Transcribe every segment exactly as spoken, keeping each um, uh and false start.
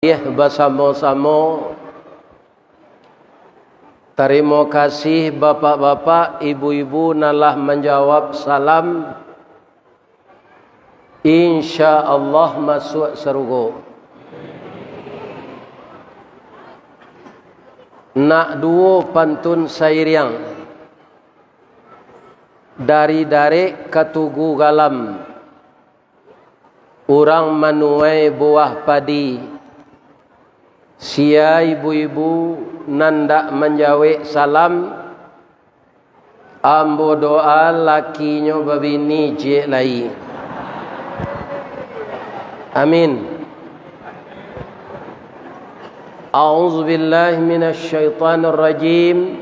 Basamo-samo. Tarimo kasih bapak-bapak, ibu-ibu nan lah manjawab salam. Insya Allah masuak sarugo. Nak duo pantun sairiang. Dari darek ka tugu galam, urang manuai buah padi. Sia ibu-ibu nan dak manjawek salam, ambo doa lakinyo babini ciek lai. Amin. A'udzubillahi minasyaitonirrajim.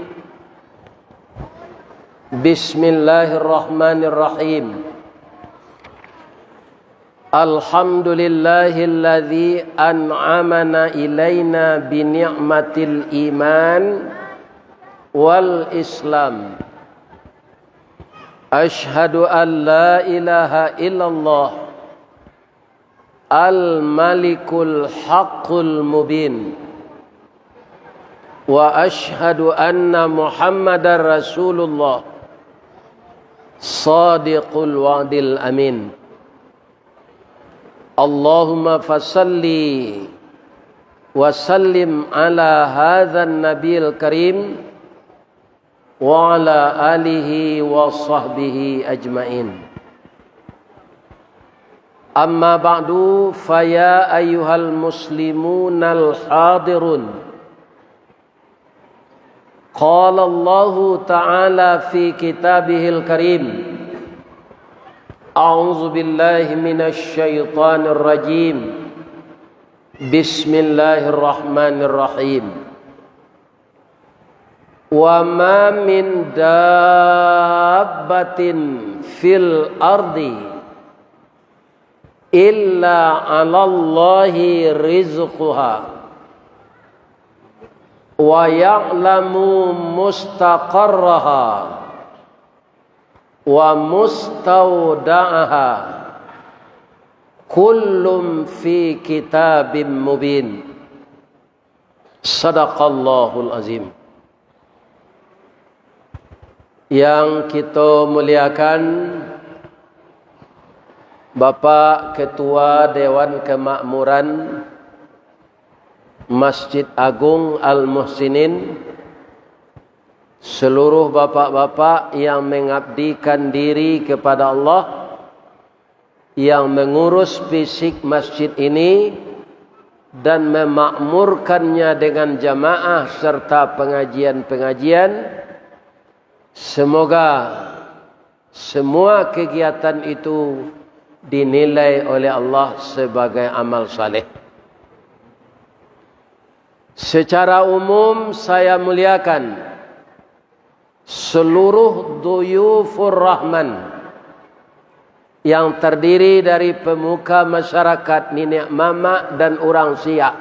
Bismillahirrahmanirrahim. Alhamdulillahilladzi an'amana ilaina bi ni'matil iman wal islam. Asyhadu an la ilaha illallah al-Malikul Haqqul Mubin. Wa asyhadu anna Muhammadar Rasulullah Shadiqul Wa'dil Amin. Allahumma fasalli wa sallim ala hadzan nabiyil karim wa ala alihi wa sahbihi ajmain. Amma ba'du, faya ayyuhal muslimunal hadirun. Qala Allahu ta'ala fi kitabihil karim. A'udzubillahi minasyaitonirrajim. Bismillahirrahmanirrahim. Wa ma min dabbatin fil ardi illa 'alallahi rizquha wa ya'lamu mustaqarraha wa mustauda'aha, kullum fi kitabim mubin. Sadaqallahul azim. Yang kito muliakan, Bapak Ketua Dewan Kemakmuran Masjid Agung Al-Muhsinin, seluruh bapak-bapak yang mengabdikan diri kepada Allah, yang mengurus fisik masjid ini dan memakmurkannya dengan jamaah serta pengajian-pengajian. Semoga semua kegiatan itu dinilai oleh Allah sebagai amal saleh. Secara umum, saya muliakan seluruh duyufur rahman yang terdiri dari pemuka masyarakat, niniak mamak, dan urang siak,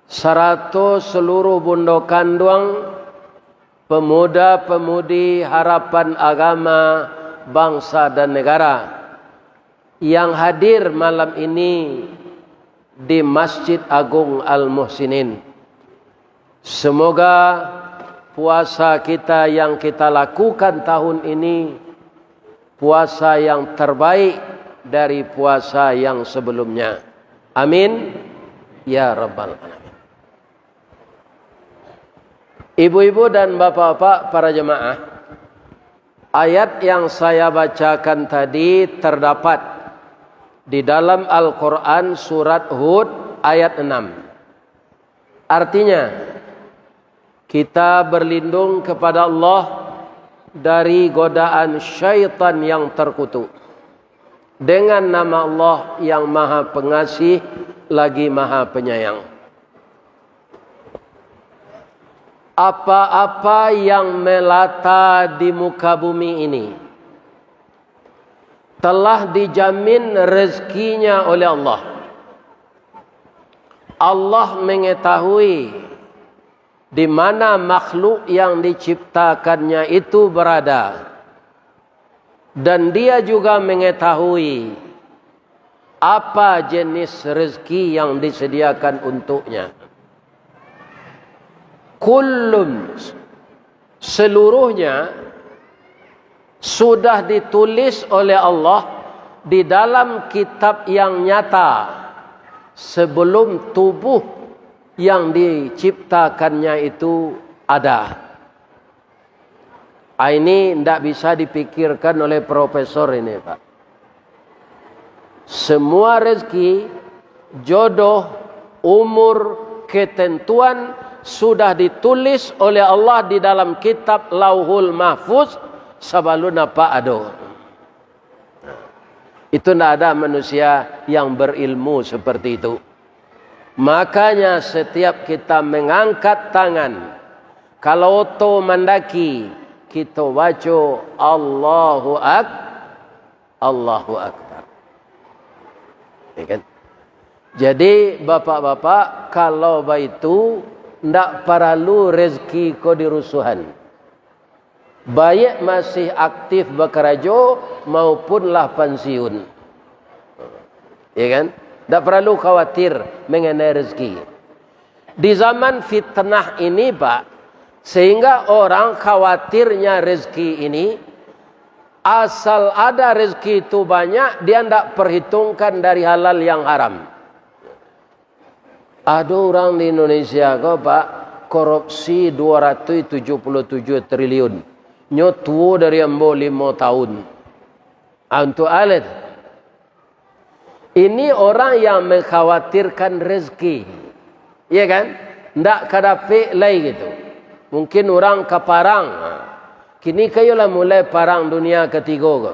sarato seluruh bundo kanduang, pemuda-pemudi harapan agama, bangsa, dan negara yang hadir malam ini di Masjid Agung Al-Muhsinin. Semoga puasa kita yang kita lakukan tahun ini, puasa yang terbaik dari puasa yang sebelumnya. Amin, ya rabbal alamin. Ibu-ibu dan bapak-bapak para jemaah, ayat yang saya bacakan tadi terdapat di dalam Al-Quran surat Hud ayat enam. Artinya, kita berlindung kepada Allah dari godaan syaitan yang terkutuk, dengan nama Allah yang Maha Pengasih lagi Maha Penyayang. Apa-apa yang melata di muka bumi ini telah dijamin rezekinya oleh Allah. Allah mengetahui di mana makhluk yang diciptakannya itu berada. Dan Dia juga mengetahui apa jenis rezeki yang disediakan untuknya. Kullun, seluruhnya sudah ditulis oleh Allah di dalam kitab yang nyata sebelum tubuh yang diciptakannya itu ada. Ah, ini ndak bisa dipikirkan oleh profesor ini, Pak. Semua rezeki, jodoh, umur, ketentuan sudah ditulis oleh Allah di dalam kitab Lauhul Mahfuz sabalun apak ado. Itu ndak ada manusia yang berilmu seperti itu. Makanya setiap kita mengangkat tangan, kalau oto mandaki, kito baco Allahu Ak-, Allahu Akbar. Ya kan? Jadi, bapak-bapak, kalau baitu, ndak paralu rezeki ko dirusuhan. Baik masih aktif bakarajo maupun lah pansiun. Ya kan? Ndak paralu khawatir mengenai rezeki. Di zaman fitnah ini, Pak, sehingga orang khawatirnya rezeki ini, asal ada rezeki itu banyak, dia ndak perhitungkan dari halal yang haram. Ado urang di Indonesia ko, Pak, korupsi dua ratus tujuh puluh tujuh triliun. Nyo tuo dari ambo limo tahun. Ah, untuk alit. Ini orang yang mengkhawatirkan rezeki. Iya kan? Ndak ka dapek lai gitu. Mungkin urang ka parang. Ha. Kini ka iyolah mulai parang dunia katigo ko.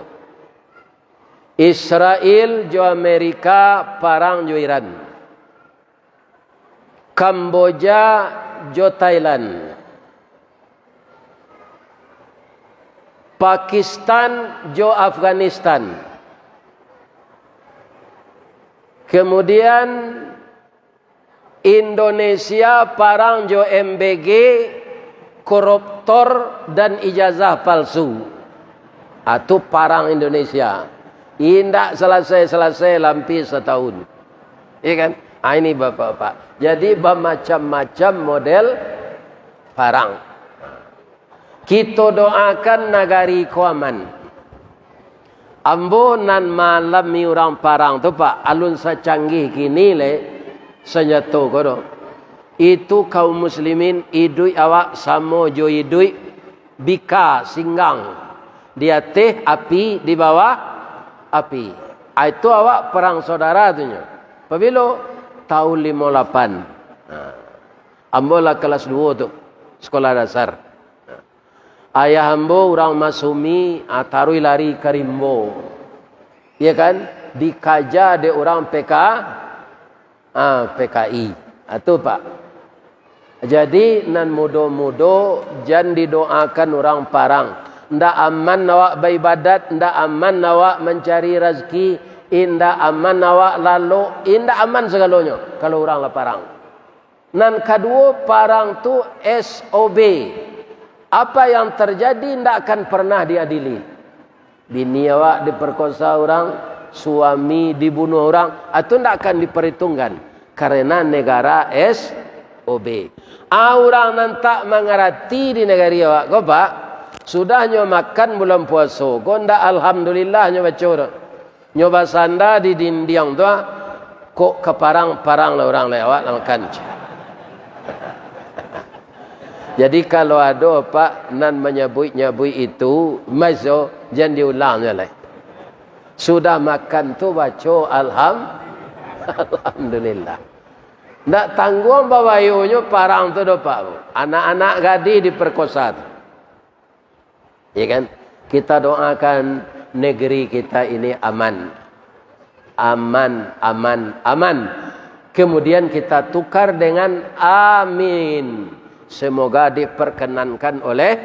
Israel jo Amerika parang jo Iran. Kamboja jo Thailand. Pakistan jo Afghanistan. Kemudian Indonesia parang jo M B G, koruptor dan ijazah palsu. Ah, tu parang Indonesia. Indak salasai-salasai lampih satahun. Iya kan? Ah, ini bapak-bapak. Jadi bamacam-macam model parang. Kito doakan nagari ko aman. Ambo nan maalami urang parang tu, Pak, alun sacanggih kini lai sanjato ko doh. Itu kaum muslimin, iduik awak samo jo iduik bika singgang, di ateh api, di bawah api. Ah, itu awak parang saudara tu nyo. Pabilo? Tahun limo lapan. Nah, ambo lah kelas duo tu, sekolah dasar. Ayah ambo urang Masumi, ah, taruih lari ka Rimbo. Iya kan? Dikaja dek urang P K, ah, P K I. Ah, tu, Pak. Jadi, nan mudo-mudo, jan didoakan urang parang. Ndak aman awak baibadat, ndak aman awak mancari razaki, indak aman awak lalok, indak aman sagalonyo, kalau urang lah parang. Nan kaduo, parang tu S O B. Apa yang terjadi ndak akan pernah diadili. Bini awak diperkosa urang, suami dibunuh urang, itu ndak akan diperhitungkan. Karena negara S O B. Ah, urang nan tak mangarati di nagari awak ko, Pak, sudah nyo makan bulan puaso ko, ndak alhamdulillah nyo baco doh. Nyo basanda di dindiang tu, ah, kok ka parang, parang lah urang lai, awak lah makan. Jadi, kalau ado, Pak, nan manyabuik-nyabuik itu, maiso, jan diulang juo lai. Sudah makan tu, baco alham-, alhamdulillah. Ndak tangguang babayonyo parang tu doh, Pak. Anak-anak gadih diperkosa tu. Ya kan? Kita doakan negeri kita ini aman. Aman, aman, aman. Kemudian kita tukar dengan amin. Semoga diperkenankan oleh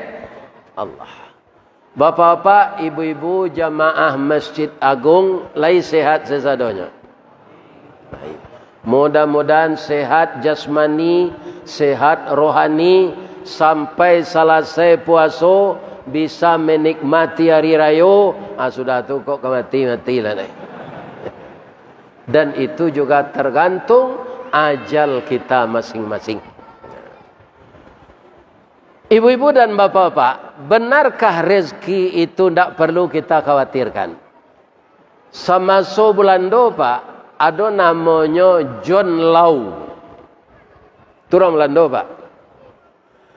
Allah. Bapak-bapak, ibu-ibu, jamaah Masjid Agung, lai sehat sasadonyo? Baik. Mudah-mudahan sehat jasmani, sehat rohani, sampai salasai puaso, bisa menikmati hari rayo. Ah, sudah tu kok ka mati, matilah deh. Dan itu juga tergantung ajal kita masing-masing. Ibu-ibu dan bapak-bapak, benarkah rezeki itu ndak perlu kita khawatirkan? Samaso Bulando, Pak, ado namonyo John Law. Tu urang Bulando, Pak.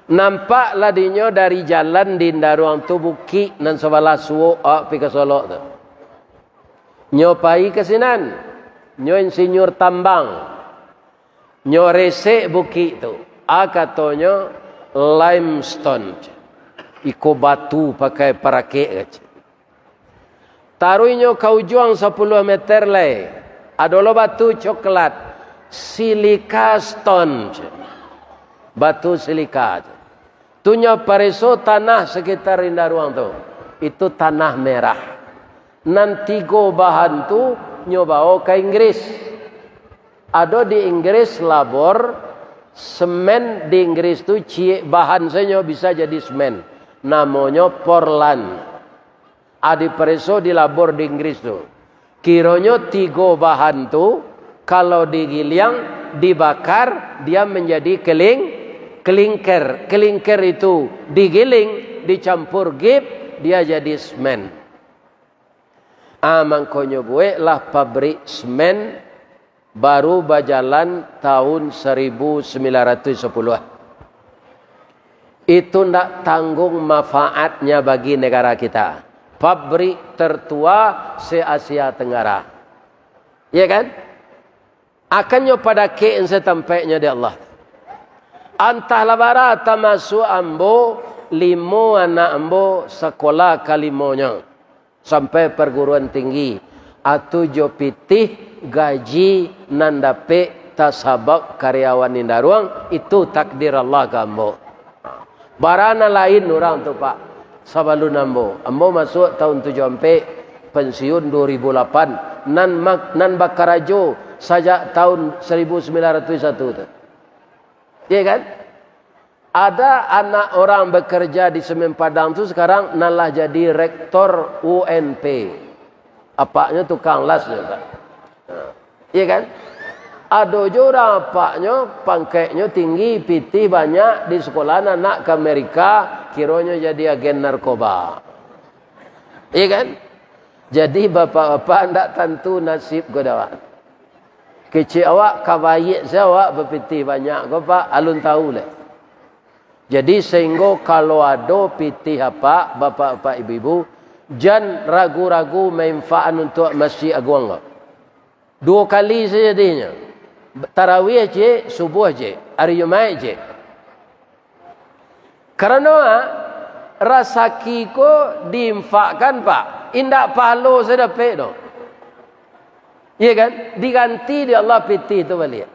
Nampak lah dinyo dari jalan di Indaruang tu, bukik nan sabalah suok awak pi ka Solok tu. Nyo pai ka sinan, nyo insinyur tambang. Nyo resek bukik tu. A katonyo, limestone. Iko batu pakai parakek, kato. Taruihnyo ka ujuang sapuluah meter lai, ado lo batu coklat, silica stone. Batu silika. Tu nyo pareso tanah sekitar Indaruang tu, itu tanah merah. Nan tigo bahan tu nyo bawo ka Inggris. Ado di Inggris labor, semen di Inggris tu ciek bahan sajo bisa jadi semen. Namonyo Portland. A, dipareso di labor di Inggris tu. Kironyo tigo bahan tu, kalau digiliang, dibakar, dia menjadi keling-, klinker. Klinker itu digiling, dicampur gip, dia jadi semen. A, mangkonyo bueklah pabrik semen baru bajalan tahun seribu sembilan ratus sepuluh. Itu ndak tanggung manfaatnya bagi negara kita. Pabrik tertua se-Asia Tenggara. Iya kan? Akannyo padakek satampeknyo di Allah. Antahlah bara tamasuak ambo, limo anak ambo sakolah kalimonyo sampai perguruan tinggi, atu jo pitih gaji nan dapek tasabab karyawan Indaruang, itu takdir Allah ka ambo. Bara nan lain urang tu, Pak, sabalun ambo. Ambo masuak tahun tujuah ampek, pensiun dua ribu lapan, nan ma-, nan bakarajo sajak tahun seribu sembilan ratus satu tu. Iya kan? Ada anak orang bekerja di Semen Padang tu sekarang nan lah jadi rektor U N P. Apaknyo tukang las nyo, Pak. Ha. Iya kan? Ado jo urang apaknyo, pangkeknyo tinggi, pitih banyak, di sekolah anak ka Amerika, kironyo jadi agen narkoba. Iya kan? Jadi, bapak-bapak, ndak tantu nasib ko dek awak. Kecek awak, ka baiak se awak bapitih banyak ko, Pak, alun tahu lai. Jadi, sahinggo kalau ado pitih apak, bapak-bapak, ibu-ibu, jan ragu-ragu mainfak untuak Masjid Aguang ko. Duo kali sajo jadinyo. Tarawih ciek, subuah ciek, ari Jumaik ciek. Karano, ah, rasaki ko diinfakkan, Pak, indak pahalo sajo dapek doh. Iya kan? Diganti dek Allah pitih tu baliak.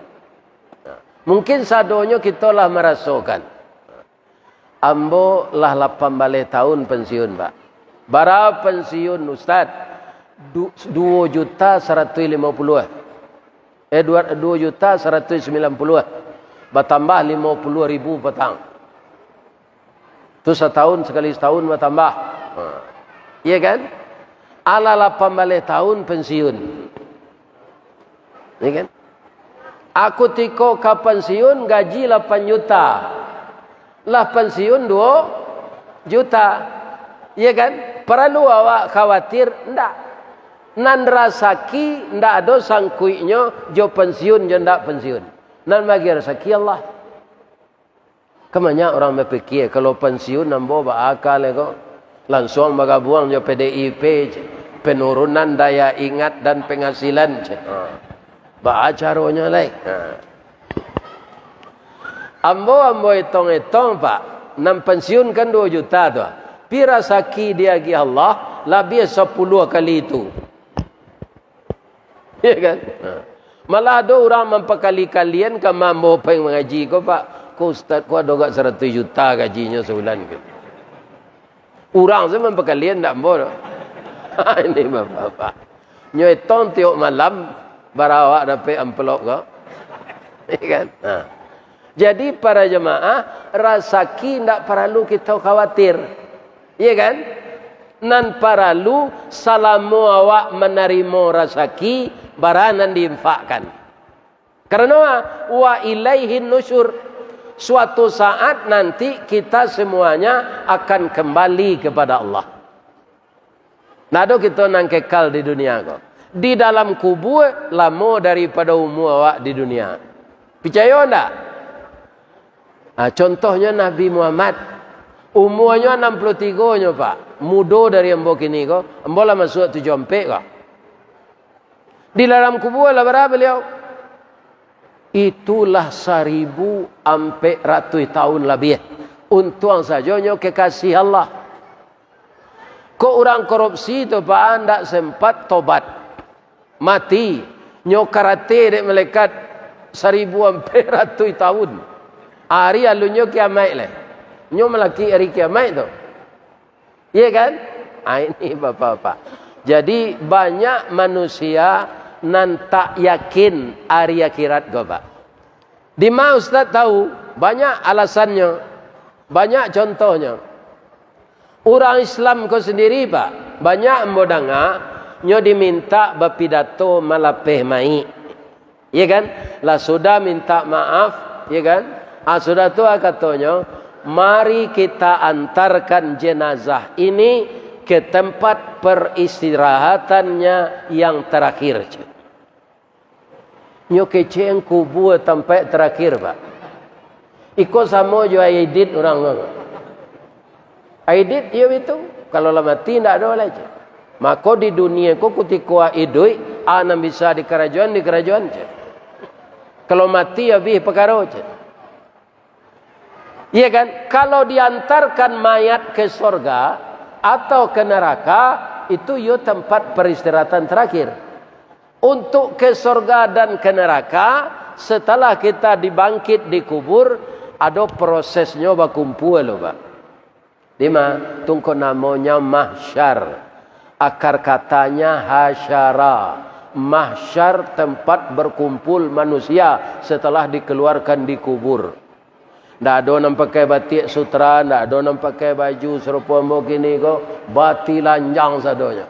Mungkin sadonyo kito lah marasokan. Ambo lah lapan baleh taun pensiun, Pak. Bara pensiun, Ustaz? Du-, duo juta saratuih limo puluah. Eh, dua, duo juta saratuih sambilan puluah. Batambah limo puluah ribu patang. Tu satahun, sakali satahun batambah. Ha. Iya kan? Alah lapan baleh taun pensiun. Iya kan? Aku tiko ka pensiun, gaji lapan juta. Lah pensiun duo juta. Iya kan? Paralu awak khawatir? Ndak. Nan rasaki ndak ado sangkuiknyo jo pensiun jo ndak pensiun. Nan bagi rasaki Allah. Kan banyak urang bapikia, "Kalau pensiun ambo baa ka lai ko, lansuang bagabuang jo P D I P," cek. "Penurunan daya ingat dan penghasilan," cek. Ha. Baa caronyo lai? Ha. Ambo, ambo etong-etong, Pak, nan pensiun kan duo juta tu. Pi rasaki diagiah Allah, labiah sapuluah kali itu. Iya kan? Ha. Malah ado urang mampakali-kalian ka ambo pai mangaji ko, Pak. Ko ustaz ko ado gak saratuih juta gajinyo sabulan ko. Urang se mampakalian, ndak ambo doh. Ini bapak-bapak. Nyo etong tiok malam, bara awak dapek amplop ko. Iya kan? Ha. Jadi, para jamaah, rasaki ndak paralu kito khawatir. Iya kan? Nan paralu, salamo awak manarimo rasaki, bara nan diinfakkan. Karano, wa ilaihin nusyur. Suatu saat nanti kita semuanya akan kembali kepada Allah. Ndak ado kito nan kekal di dunia ko. Di dalam kubua lamo daripado umua awak di dunia. Picayo ndak? Ah, contohnyo Nabi Muhammad. Umuanyo anam puluah tigo nyo, Pak. Mudo dari ambo kini ko. Ambo lah masuak tujuah ampek ko. Di dalam kubua lah bara baliau? Itulah saribu ampek ratuih tahun labiah. Untuang sajo nyo kekasih Allah. Kok urang korupsi tu, Pak, ndak sempat tobat. Mati. Nyo karate dek malaikat saribu ampek ratuih tahun. Ari alunnyo kiamaik lai. Nyo malakik ari kiamaik tu. Iya kan? Ah, ini bapak-bapak. Jadi, banyak manusia nan tak yakin ari akhirat ko, Pak. Dima Ustaz tahu? Banyak alasannyo, banyak contohnyo. Urang Islam ko sendiri, Pak, banyak ambo danga, nyo dimintak bapidato malapeh mayik. Iya kan? Lah sudah minta maaf, iya kan? Ah, sudah tu, ah, katonyo, "Mari kita antarkan jenazah ini ke tempat peristirahatannya yang terakhir." Nyo kecek kubua tampek terakhir, Pak. Iko samo jo aidit urang ko. Aidit iyo itu, kalau lah mati ndak ado lai, cek. Mako di dunia ko kutiko iduik, a nan bisa dikarajoan, dikarajoan, cek. Kalau mati abih pakaro, cek. Iya kan? Kalau diantarkan mayat ke sorga atau ke neraka, itu iyo tempat peristirahatan terakhir. Untuk ke sorga dan ke neraka, setelah kita dibangkit di kubur, ado prosesnyo bakumpua lo, Pak. Dima? Tungko namonyo mahsyar. Akar katanya hasyara. Mahsyar tempat berkumpul manusia setelah dikeluarkan di kubur. Ndak ado nan pakai batiak sutra, ndak ado nan pakai baju sarupo ambo kini ko, batilanjang sadonyo.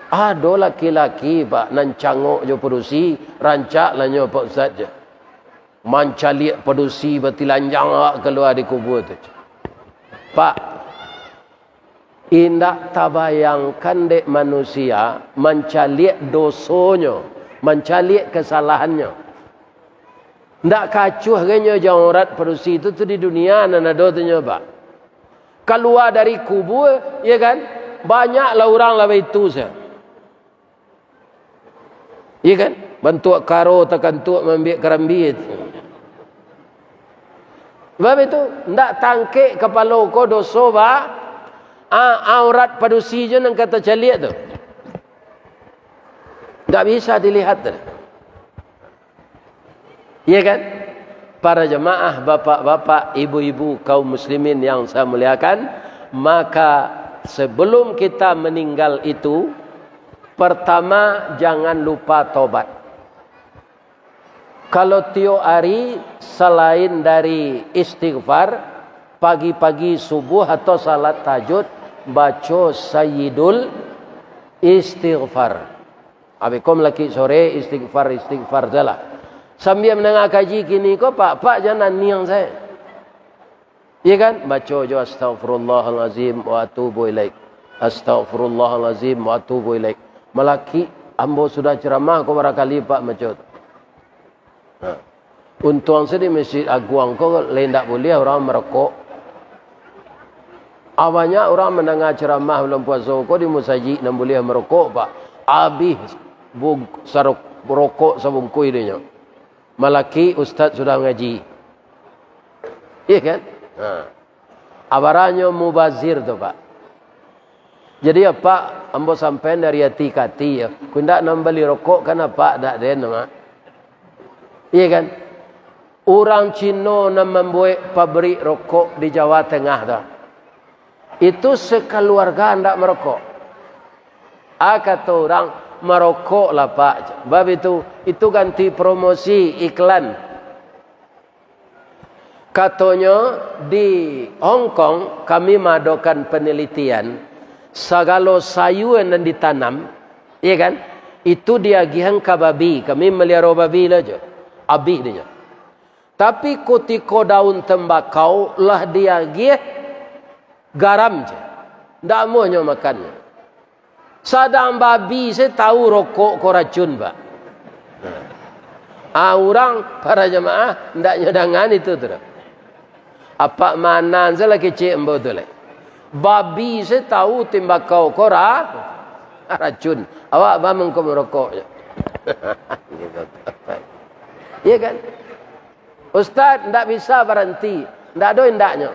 Ado laki-laki, Pak, nan cangok jo padusi, rancak lah nyo, Pak Ustaz, jo. Mancaliak padusi batilanjang awak kalua di kubua tu. Pak, indak tabayangkan dek manusia mancaliak dosonyo, mancaliak kasalahannyo. Ndak kacuah gai nyo jo aurat padusi tu, tu di dunia nan ado tu nyo, Pak. Kalua dari kubua, iya kan? Banyaklah urang lah baitu sa. Iya kan? Bantuak karo takantuak maambiak karambia tu. Sabab itu, ndak tangkek kapalo ko doso ba, a, aurat padusi jo nan ka tacaliak tu. Ndak bisa dilihat tu. Iya kan? Para jamaah, bapak-bapak, ibu-ibu, kaum muslimin yang saya muliakan, maka sebelum kita meninggal itu, pertama, jangan lupa tobat. Kalau tiok ari, salain dari istighfar, pagi-pagi subuh atau salat tahajud, baco Sayyidul Istighfar. Abih ko malakik sore, istighfar, istighfar tu lah. Sambia mandanga kaji kini ko, Pak, Pak jan aniang sae. Iya kan? Baco jo, "Astagfirullahalazim wa atubu ilaik. Astagfirullahalazim wa atubu ilaik." Malakik, ambo sudah ceramah ko barakali, Pak, baco tu. Nah, untuang se di Masjid Aguang ko lai indak buliah urang marokok. A, banyak urang mandanga ceramah bulan puaso ko di musajik nan buliah marokok, Pak. Abih bung-, sarok-, rokok sabungkuih dinyo. Malakik ustaz sudah ngaji. Iya kan? Nah. A, baranyo mubazir tu, Pak. Jadi, Apak, ambo sampaian dari ati ka ati, yo. Ku indak nan bali rokok kan, Apak, dak den, Mak. Iya kan? Urang Cino nan mambuek pabrik rokok di Jawa Tengah tu. Itu sakaluarga ndak marokok. A, kato urang, "Marokoklah, Pak." Bab itu, itu ganti promosi, iklan. Katonyo, di Hong Kong, kami maadokan panalitian, Sagalo sayua nan ditanam, iya kan, itu diagiahan ka babi. Kami maliaro babi lah jo, abih dinyo. Tapi kutiko daun tembakau lah diagiah garam je, ndak amuahnyo makannyo. Sadang babi se tahu rokok ko racun, Pak. Ah, urang para jamaah ndak nyo dangan itu tu doh. Apak manan se lah kecek ambo tu lai. Babi se tahu tembakau ko ra-, racun. Awak baa mangko marokok nyo? Iya kan? Ustaz, ndak bisa baranti. Ndak ado indaknyo.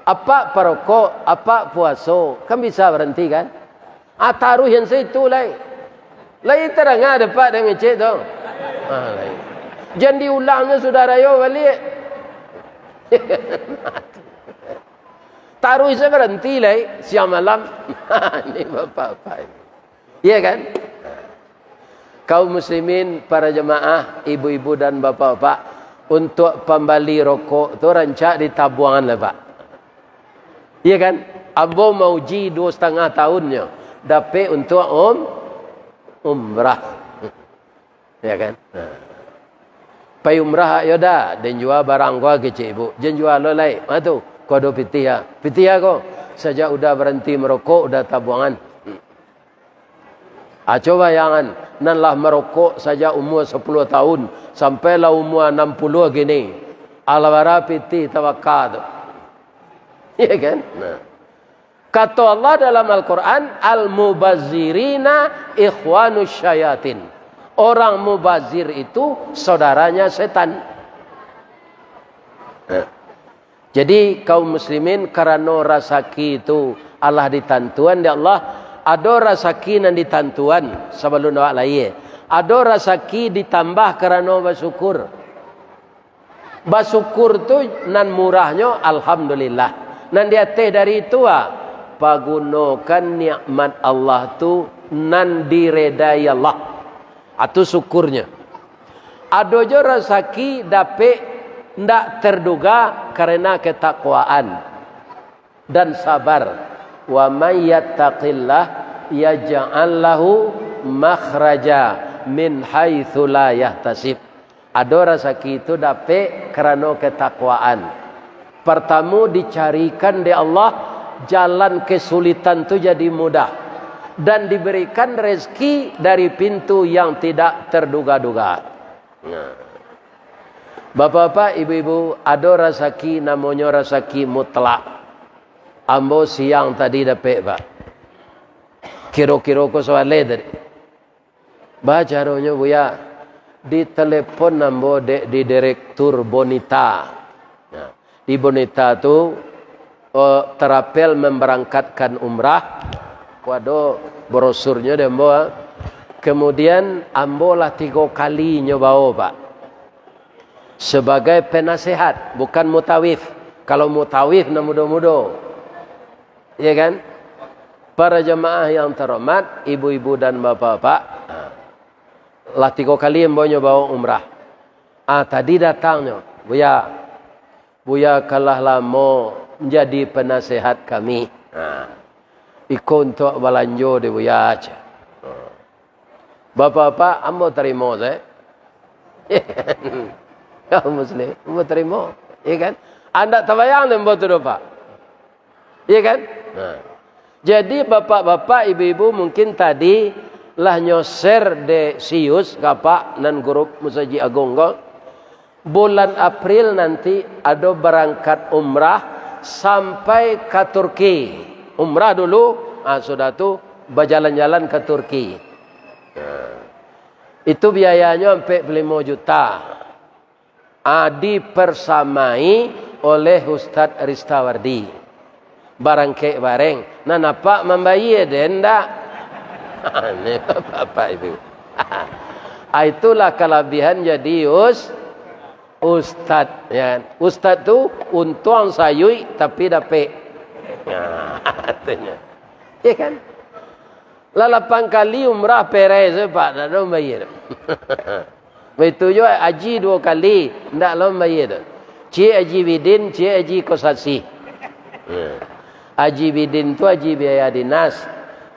Apak parokok, apak puaso, kan bisa baranti kan? Ah, taruih yang situ lai. Lai tadanga dapek dek ngecek tu. Ah, lai. Jan diulangnyo sudah rayo baliak. Taruih se baranti lai, siang malam. Ini bapak-bapak ini. Iya kan? Kaum muslimin, para jamaah, ibu-ibu dan bapak-bapak, untuk pambali rokok tu rancak ditabuangan lah, Pak. Iya kan? Ambo mauji duo satangah tahunnyo, dapek untuk um-, umrah. Ya kan? Nah. Pai umrah yo dah, den jua barang ko kecek ibu. Jan jua lo lai. Ma tu, ko ado pitih ah. Pitih ah ko. Sajak udah baranti marokok, udah tabuangan. Ah, coba bayangan, nan lah marokok sajak umua sapuluah tahun, sampai lah umua anam puluah kini. Alah bara pitih tabaka tu. Iya kan? Nah. Kato Allah dalam Al-Quran, "Al-mubazzirina ikhwanus syayatin." Orang mubazir itu saudaranya setan. Nah. Jadi, kaum muslimin, karano rasaki tu alah ditantuan dek Allah, ado rasaki nan ditantuan sabalun awak lahia. Ado rasaki ditambah karano basyukur. Basyukur tu nan murahnyo, alhamdulillah. Nan di ateh dari itu, ah, pagunokan nikmat Allah tu nan diredai Allah. Ah, tu syukurnyo. Ado jo rasaki dapek ndak terduga karena ketakwaan dan sabar. "Wa may yattaqillah yaj'al lahu makhraja min haitsu la yahtasib." Ado rasaki tu dapek karano ketakwaan. Partamo, dicarikan dek Allah jalan kesulitan tu jadi mudah, dan diberikan rezeki dari pintu yang tidak terduga-duga. Nah. Bapak-bapak, ibu-ibu, ado rasaki namonyo rasaki mutlak. Ambo siang tadi dapek, Pak. Kiro-kiro ko sawaleh tadi. Baa caronyo, Buya? Ditelepon ambo dek di direktur Bonita. Nah, di Bonita tu, eh, terapel memberangkatkan umrah. Ko ado brosurnyo di ambo, ah. Kemudian, ambo lah tigo kali nyo bao, Pak. Sebagai penasehat, bukan mutawif. Kalau mutawif, nan mudo-mudo. Iya kan? Para jamaah yang terhormat, ibu-ibu dan bapak-bapak, ah, lah tigo kali ambo nyo bao umrah. Ah, tadi datangnyo, "Buya, Buya ka lah lamo manjadi penasehat kami. Ah, iko untuak balanjo dek Buya," ceh. Ah. Bapak-bapak, ambo tarimo sajo. Kaum muslim, ambo tarimo. Iya kan? Andak tabayang dek ambo tu doh, Pak. Iya kan? Nah. Jadi, bapak-bapak, ibu-ibu, mungkin tadi lah nyo share dek Sius, ka Apak, nan grup Musajik Agung ko. Bulan April nanti ado barangkat umrah sampai ka Turki. Umrah dulu, ah, sudah tu bajalan-jalan ka Turki. Nah, itu biayanyo ampek puluah limo juta. Ah, dipersamai oleh Ustadz Ristawardi. Barangkek bareng. Nan Apak mambayia deh, ndak? Aneh, Bapak Ibu. Ah, itulah kalabihan jadi us-, ustad, ya. Ustad tu untuang sayuik tapi dapek. Nah, artinya. Ya kan? Lah lapan kali umrah perai se, Pak, ndak ado mambayia. Baitu juo haji duo kali, ndak lo mambayia tu. Ciek Haji Bidin, ciek Haji Kosasih. Ya. Haji Bidin tu haji biaya dinas,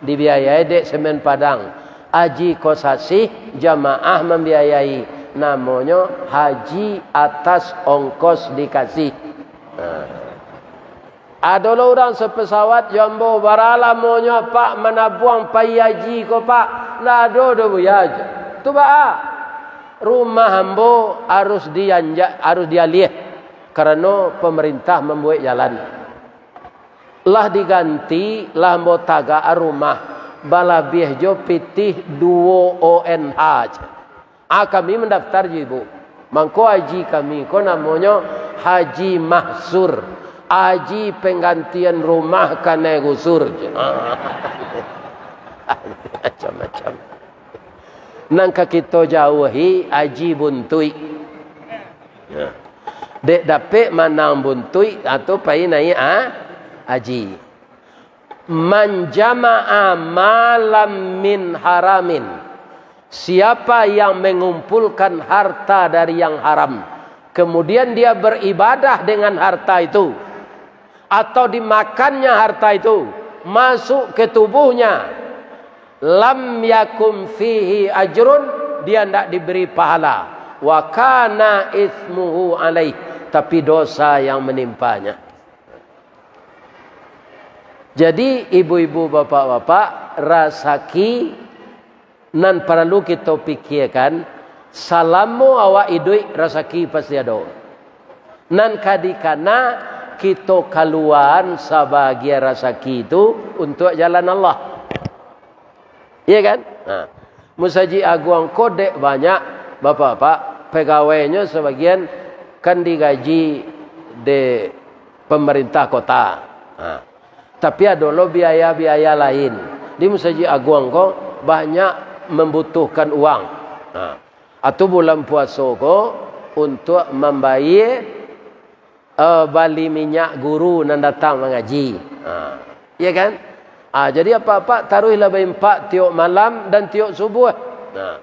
dibiayai dek Semen Padang. Haji Kosasih jamaah mambiayai, namonyo haji atas ongkos dikasih. Nah. Ado lo urang sapasawat jo ambo, bara lamonyo Apak manabuang pai haji ko, Pak? Ndak ado doh, Buya, jo. Tu baa? Rumah ambo harus dianjak, harus dialiah, karano pamarintah mambuek jalan. Lah diganti, lah ambo tagak rumah, balabiah jo pitih duo O N H. Ah, kami mandaftar jo ibu. Mangko haji kami ko namonyo Haji Mahsur, haji panggantian rumah kanai gusur. Macam-macam. Nan ka kito jauahi Haji Buntuik. Ya. Dek dapek manang Buntuik, atau pai naiak, ah, haji. Man jama'a malam min haramin. Siapa yang mengumpulkan harta dari yang haram, kemudian dia beribadah dengan harta itu, atau dimakannya harta itu, masuk ke tubuhnya, lam yakun fihi ajrun, dia ndak diberi pahala, wa kana ismuhu alaih, tapi dosa yang menimpanya. Jadi, ibu-ibu, bapak-bapak, rasaki nan paralu kito pikiakan, salamo awak iduik, rasaki pasti ado. Nan ka dikana, kito kaluaan sabagian rasaki tu untuak jalan Allah. Iya kan? Ha. Musajik Aguang ko dek banyak, bapak-bapak, pegawainyo sabagian kan digaji dek pamarintah kota. Ha. Tapi ado lo biaya-biaya lain. Di Musajik Aguang ko banyak mambutuhkan uang. Ha. Atau bulan puaso ko untuak mambayia eh, bali minyak guru nan datang mangaji. Ha, iya kan? Ah, jadi apak-apak taruihlah baimpak tiok malam dan tiok subuah. Nah,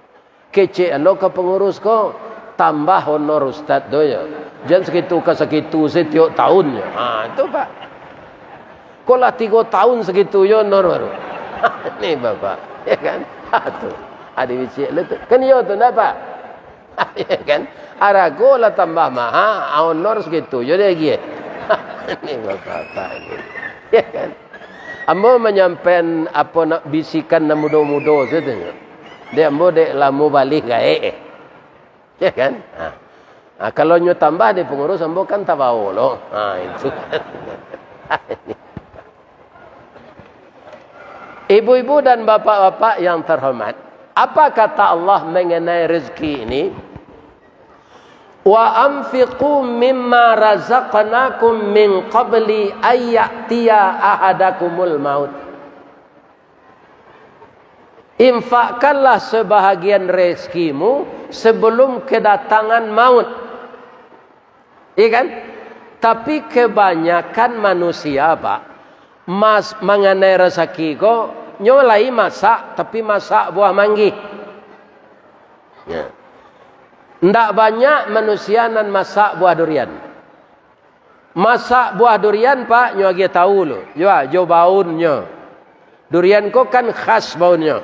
kecek lo ka pangurus ko, tambah honor ustad tu yo. Jan sakitu ka sakitu satiok tahun yo. Ha, itu, Pak. Ko lah tigo tahun sakitu yo honor baru. Ni, Bapak, ya kan? Ha, tu. Adi bicik lo tu. Kan iyo tu, ndak, Pak? Ya kan? Arago lah tambah maha, honor sakitu jo diagiah. Ni bapak-bapak ni. Ya kan? Ambo manyampaian apo nak bisikan nan mudo-mudo sajo. Dek ambo dek lah mubalih gaek, eh. Ya kan? Ha. Ha, kalau nyo tambah dek pangurus ambo kan tabao lo. Ha, itu. Ibu-ibu dan bapak-bapak yang terhormat, apa kata Allah mengenai rezeki ini? "Wa anfiqu mimma razaqnakum min qabli ayya'tiya ahadakumul maut." Infakkanlah sebahagian rezekimu sebelum kedatangan maut. Iya kan? Tapi kebanyakan manusia, Pak, mas-, manganai rasaki ko, nyo lai masak, tapi masak buah manggih. Ya. Ndak banyak manusia nan masak buah durian. Masak buah durian, Pak, nyo agiah tahu lo. Yo, ah, jo baunnyo. Durian ko kan khas baunnyo.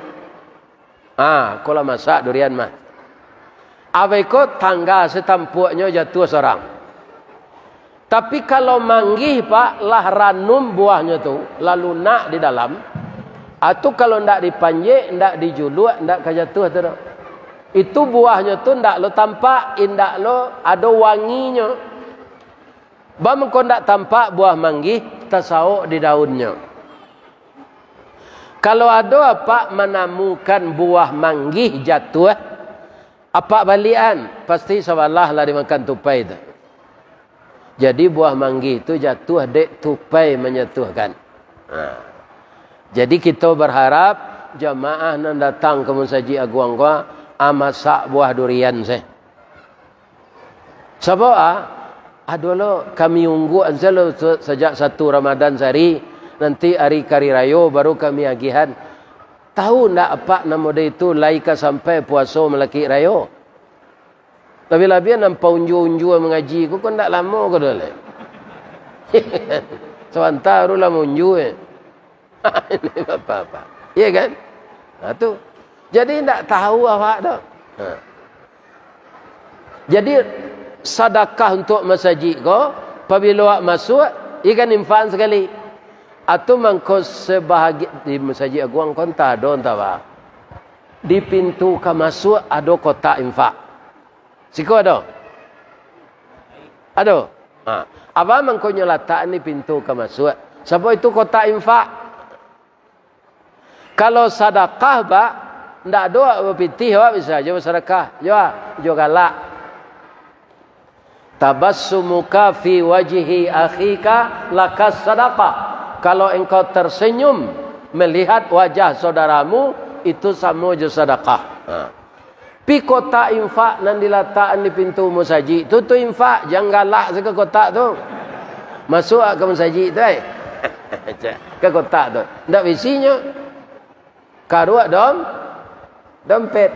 Ah, ko lah masak durian mah. Abih ko tangga satampuaknyo jatuah sorang. Tapi kalau manggih, Pak, lah ranum buahnyo tu, lah lunak di dalam, atu kalau ndak dipanjek, ndak dijuluak, ndak ka jatuah tu doh. Itu buahnyo tu ndak lo tampak, indak lo ado wanginyo. Baa mangko ndak tampak buah manggih, tasaok di daunnyo. Kalau ado apak manamukan buah manggih jatuah, apak baliakan, pasti sabalah lah dimakan tupai tu. Jadi buah manggih tu jatuah dek tupai manjatuahkan. Ha. Jadi kito baharap jamaah nan datang ka Musajik Aguang ko, ah, masak buah durian se. Sabab, ah, ado lo kami ungguak se lo sa-, sajak satu Ramadan sahari, nanti ari ka ari rayo baru kami agiahan. Tahu ndak apak nan model itu lai ka sampai puaso malakik rayo? Labiah-labiah nan paunjua-unjua mangaji ko, ko ndak lamo ko doh lai. Sabanta baru lah munjua. Ini bapak-bapak. Iya kan? Nah, tu. Jadi, ndak tahu awak tu. Ha. Jadi, sadakah untuk masajik ko, pabilo awak masuak, ikan infak sakali. Atau mangko sabahagi-, di Masajik Aguang ko antah ado, antah ba. Di pintu ka masuak ado kotak infak. Siko ado? Ado. Ha. Apo mangkonyo latak di pintu ka masuak? Sabab itu kotak infak. Kalau sadakah, Pak, ndak ado awak bapitih, awak bisa jo basadakah. Jo, jo galak. "Tabassumuka fi wajhi akhika lakas sadaqah." Kalau engkau tersenyum melihat wajah saudaramu, itu samo jo sadakah. Ha. Pi kotak infak nan dilatakan di pintu musajik tu, tu infak, jan galak se ka kotak tu. Masuak ka musajik tu, ai. Ka kotak tu. Ndak baisinyo. Karuak dom-, dompet.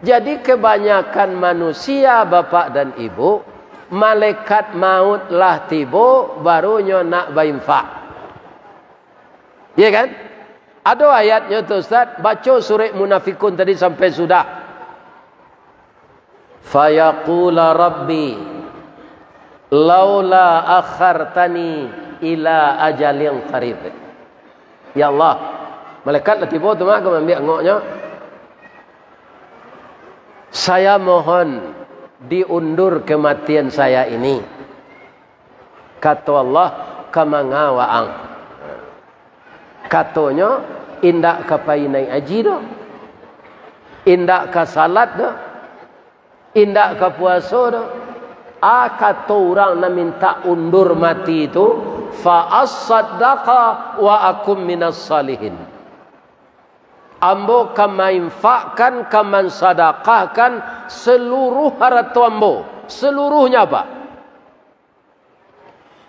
Jadi, kebanyakan manusia, bapak dan ibu, malaikat maut lah tibo, barunyo nak bainfak. Iya kan? Ado ayatnyo tu, Ustaz. Baco surek Munafikun tadi sampai sudah. "Fayaqula Rabbi, laula akhartani ila ajalin qarib." Ya Allah, malaikat lah tibo tu mah ka maambiak angoknyo. "Saya mohon diundur kematian saya ini." Kato Allah, "Ka manga waang?" Katonyo, "Indak ka pai naiak haji doh, indak ka salat doh, indak ka puaso doh." A, kato urang nan mintak undur mati tu, "Fa asaddaqa wa akum minas salihin." Ambo ka mainfakkan, ka mansadakahkan saluruh harato ambo, saluruhnyo, Pak.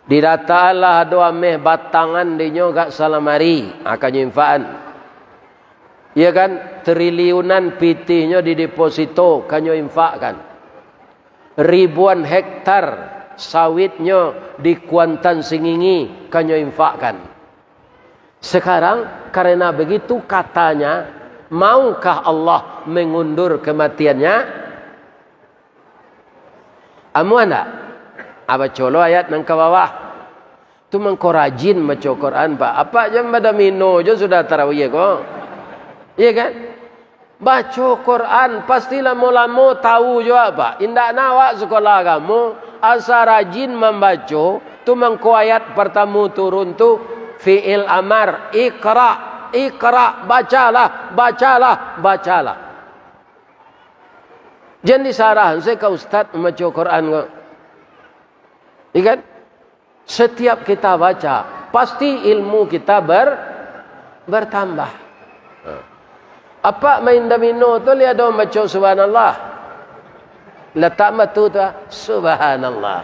Didataanlah ado ameh batangan dinyo agak salamari, ha, ka nyo infakan. Iya kan? Triliunan pitihnyo di deposito, ka nyo infakkan. Ribuan hektar sawitnyo di Kuantan Singingi, ka nyo infakkan. Sekarang, karena begitu katanya, maukah Allah mengundur kematiannya? Amuah ndak? Ah, baco lo ayat nan ka bawah. Tu mangko rajin baco Quran, Pak. Apak jan badomino jo sudah tarawih ko. Iya kan? Baco Quran, pasti lamo-lamo tahu juo, Pak. Indak nak awak sekolah agamo, asa rajin mambaco, tu mangko ayat partamo turun tu, fi'il amar, "Iqra, iqra, bacalah, bacalah, bacalah." Jan disarahan se ka ustad mambaco Quran ko. Iya kan? Setiap kita baca, pasti ilmu kita ber-, bertambah. Apak main domino tu, liek ado mambaco subhanallah. Latak matu tu, ah, subhanallah.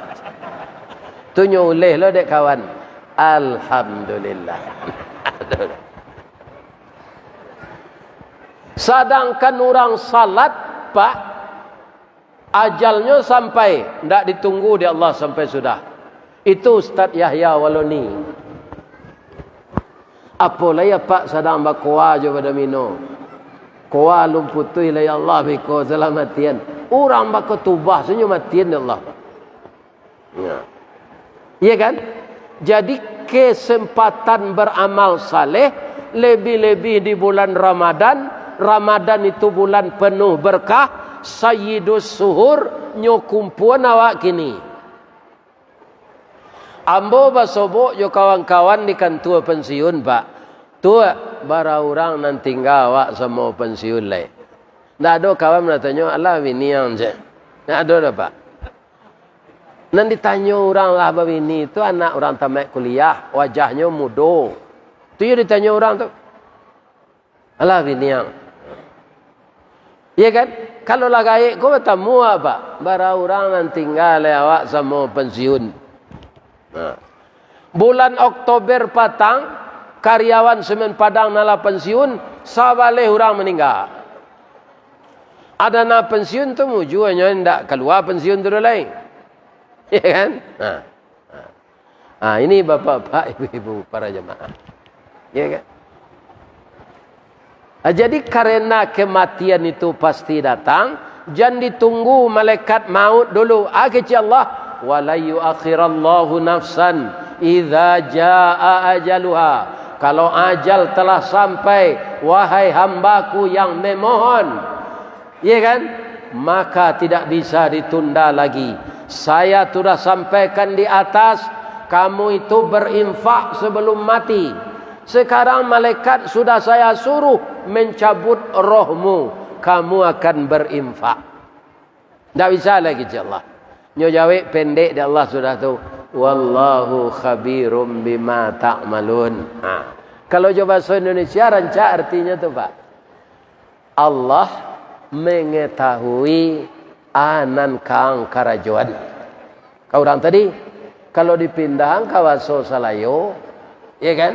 Tu nyo uleh lo dek kawan. Alhamdulillah. Sadangkan urang salat, Pak, ajalnyo sampai, ndak ditunggu dek Allah sampai sudah. Itu Ustaz Yahya Waloni. Apo lai apak sadang bakoa jo badomino. Koa alun putuih lai, ya Allah, beko salamatian. Urang bakotubah, sanyo matian dek Allah. Ya. Iya kan? Jadi, kesempatan beramal saleh, lebih-lebih di bulan Ramadan. Ramadan itu bulan penuh berkah, Sayyidus Suhur, nyo kumpuan awak kini. Ambo basobok jo kawan-kawan di kantua pensiun, Pak. Tu, bara urang nan tingga awak samo pensiun lai? Ndak ado kawan batanyo, "Alah, bini ang," cek. Ndak ado doh, Pak. Nan ditanyo urang lah babini tu anak urang tamaik kuliah, wajahnyo mudo. Tu yo ditanyo urang tu. "Alah, bini ang." Iya kan? Kalau lah gaek ko batamu, Pak, bara urang nan tingga lai awak samo pensiun. Nah. Bulan Oktober patang, karyawan Semen Padang nan lah pensiun, sabaleh urang maningga. Ado nan pensiun tu mujua nyo indak kalua pensiun tu doh lai. Iya kan? Nah. Nah. Ah, ini bapak-bapak, ibu-ibu, para jemaah. Ya kan? Ah, jadi karena kematian itu pasti datang, jan ditunggu malaikat maut dulu. Ah, kecek Allah, "Wa la yuakhirallahu nafsan idza jaa ajaluha." Kalau ajal telah sampai, wahai hambaku yang memohon, iya kan? Maka tidak bisa ditunda lagi. Saya sudah sampaikan di atas, kamu itu berinfak sebelum mati. Sekarang malaikat sudah saya suruh mencabut rohmu, kamu akan berinfak. Ndak bisa lagi, kecek Allah. Nyo jawek pendek di Allah sudah tu, "Wallahu khabirum bima ta'malun." Ha. Kalau jo bahaso Indonesia, rancak artinyo tu, Pak. Allah mengetahui a nan ka ang karajoan. Ka urang tadi, kalau dipindahan ka bahaso Salayo, ya kan?